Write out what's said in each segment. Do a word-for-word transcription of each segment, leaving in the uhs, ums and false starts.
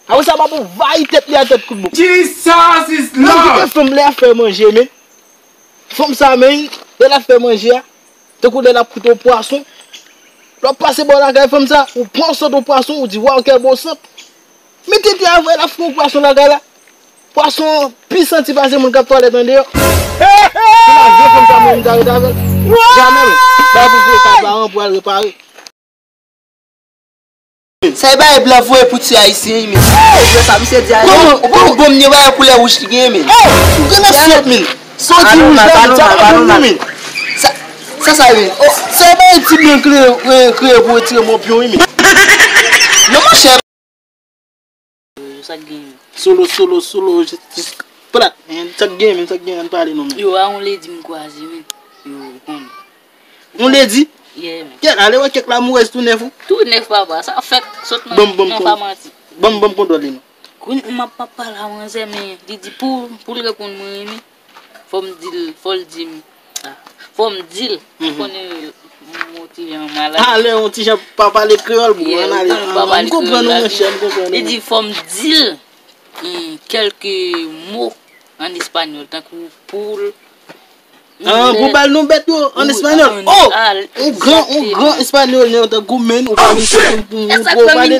Apre sa, m ap anvayi tèt li a tèt kout bouch. Jesus is Lord! Fanm lè ap fè manje, men. Fanm sa, men, lè l ap fè manje a, tankou lè l ap koute yon pwason. Lè w ap pase bò lakay fanm sa, ou pran sant yon pwason, ou di, "Waw, kèl bon sant." Men tete a vre, l ap fè yon pwason lakay la. Pwason an pi santi pase moun k ap twalèt andeyò. Se la vye fanm sa mwen menm ta ret avè l. Jamè, men. Bay pou fè sa paran pou al repare. Sa e bay blan voye pou ti ayisyen wi men. Ou wè sa misye di a? Kòman? Ou bon, bon, mnye bay koulè wouj ki genyen men. Ou gen nan sòt men. Sòt wouj la, sa pa bon men. Sa, sa, sa e men. Sa e bay ti blan kreye, kreye, kreye pou retire mòpyon wi men. Non, monchè. Sa k gen? Solo, solo, solo, jis, jis plat. Men, sa k gen, men, sa k gen, ann pale non men. Yo, a yon ledi m kwaze men. Yo, konn. Yon ledi? Yeah, men. Kèt, ale wè kèk lamourèz tou nèf ou. Tou nèf papa, sa fèk sot nan, ban m, ban m nan kon-, famanti. Ban m, ban m kontwòl li non. Kounye m ap, m ap pale a manzè, men li di pou, pou l reponn mwen wi men. Fò m di l, fò l di m. Ah, fò m di l. Mhm. Ou konnen m yon ti jan malad. Ah, lè yon ti jan pa pale kreyòl, bro. Yeah, ann ale. Ou konnen m pa pale kreyòl la. M konprann ou, monchè, m konprann ou. Li di fò m di l, hmm, kèlke mo an espanyòl, tankou poul. Ah, pou bay nou bèt yo an espanyòl. Oh! Yon gran, yon gran espanyòl, tankou men, ou pa vin chèche pou, pou, pou pale.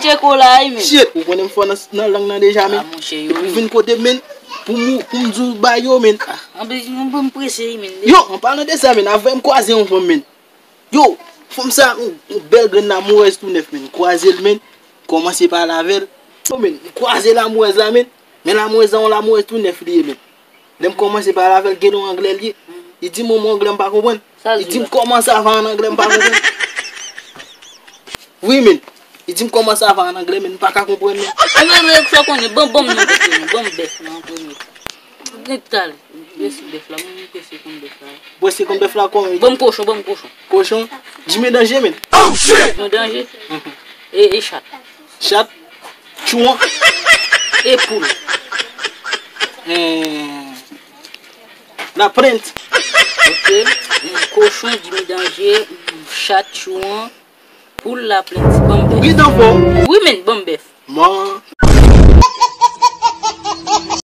Shit, ou konnen m fò nan, nan lang nan deja, men. Ah, monchè, yo, wi. Epi w vin kote m, men, pou m, pou m di w ba yo, men. Ah, anpil, mwen, mwen prese, wi, men. Yo, an palan de sa, men, avè m kwaze yon fanm, men. Yo, fanm sa, yon, yon bèl grenn lamourèz tou nèf, men. Kwaze l, men. Kòmanse pale avè l. Yo, men, kwaze lamourèz la, men. Men lamourèz la, yon lamourèz tou nèf li ye, men. Lè m kòmanse pale avè l, gen yon anglè li ye. Li di m yon mo anglè m pa konprann. Li di m kòman sa va an anglè m pa konprann. Wi, men. Li di m kòman sa va an anglè, men m pa ka konprann, men. Anglè, anglè, sa konnen, ban, ban m non, ban m bèf non, an premye. Gen talè. Prese bèf la, mwen prese konn bèf la. Prese konn bèf la kòman? Ban m kochon, ban m kochon. Kochon? Jimmy Danger, men. Jimmy Danger. E, e chat. Chat. Chouan. E poul. Eh, laprent. Ok. Kochon, Jimmy Danger, chat, chouan, poul, laprent. Ban m bèf. Wi, men, ban m bèf. Mò.